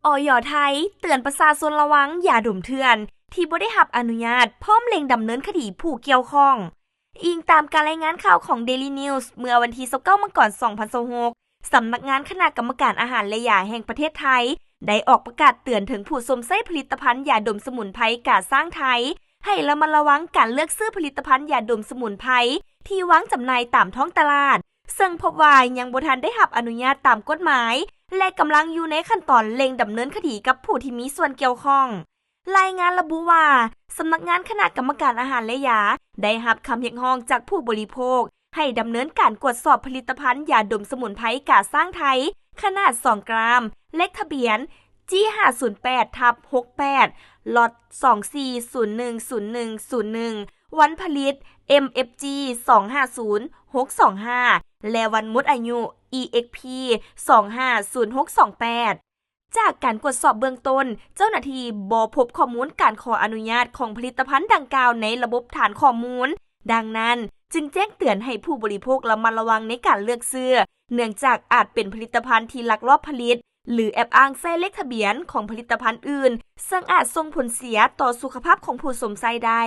ອຢ ໄທ ເຕືອນປະຊາຊົນລະວັງຢາດົມເຖື່ອນ ທີ່ບໍ່ໄດ້ຮັບອະນຸຍາດ ພ້ອມເລັ່ງດຳເນີນຄະດີຜູ້ກ່ຽວຂ້ອງ. ອີງຕາມການລາຍງານຂ່າວຂອງ Daily News ເມື່ອວັນທີ ຊາວເກົ້າ ມັງກອນ ສອງພັນຊາວຫົກ ສຳນັກງານຄະນະກຳມະການອາຫານ ແລະ ຢາແຫ່ງປະເທດໄທ ໄດ້ອອກປະກາດເຕືອນເຖິງຜູ້ຊົມໃຊ້ຜະລິດຕະພັນຢາດົມສະໝຸນໄພກາຊ້າງໄທ ໃຫ້ລະມັດລະວັງການເລືອກຊື້ຜະລິດຕະພັນຢາດົມສະໝຸນໄພ ທີ່ວາງຈຳໜ່າຍຕາມທ້ອງຕະຫຼາດ, ເຊິ່ງພົບວ່າຍັງບໍ່ທັນໄດ້ຮັບອະນຸຍາດຕາມກົດໝາຍ ແລະ ກຳລັງຢູ່ໃນຂັ້ນຕອນເລັ່ງດຳເນີນຄະດີກັບຜູ້ທີ່ມີສ່ວນກ່ຽວຂ້ອງ. ລາຍງານລະບຸວ່າ ສຳນັກງານຄະນະກຳມະການອາຫານ ແລະ ຢາ ໄດ້ຮັບຄຳຮຽກຮ້ອງຈາກຜູ້ບໍລິໂພກ ໃຫ້ດຳເນີນການກວດສອບຜະລິດຕະພັນຢາດົມສະໝຸນໄພກາຊ້າງໄທ ຂະໜາດສອງກຣາມ, ເລກທະບຽນ ຈີ ຫ້າສູນແປດ ທັບ ຫົກແປດ ລັອດ ສອງສີ່ສູນໜຶ່ງສູນໜຶ່ງສູນໜຶ່ງ, ວັນຜະລິດ ເອັມເອັຟຈີ ສອງຫ້າສູນຫົກສອງຫ້າ ແລະ ວັນໝົດອາຍຸ ອີເອັກພີ ສອງຫ້າສູນຫົກສອງແປດ. ຈາກການກວດສອບເບື້ອງຕົ້ນ, ເຈົ້າໜ້າທີ່ບໍ່ພົບຂໍ້ມູນການຂໍອະນຸຍາດຂອງຜະລິດຕະພັນດັ່ງກ່າວໃນລະບົບຖານຂໍ້ມູນ. ດັ່ງນັ້ນ, ຈຶ່ງແຈ້ງເຕືອນໃຫ້ຜູ້ບໍລິໂພກລະມັດລະວັງໃນການເລືອກຊື້, ເນື່ອງຈາກອາດເປັນຜະລິດຕະພັນທີ່ລັກລອບຜະລິດ ຫຼື ແອບອ້າງໃຊ້ເລກທະບຽນຂອງຜະລິດຕະພັນອື່ນ, ເຊິ່ງອາດສົ່ງຜົນເສຍຕໍ່ສຸຂະພາບຂອງຜູ້ຊົມໃຊ້ໄດ້.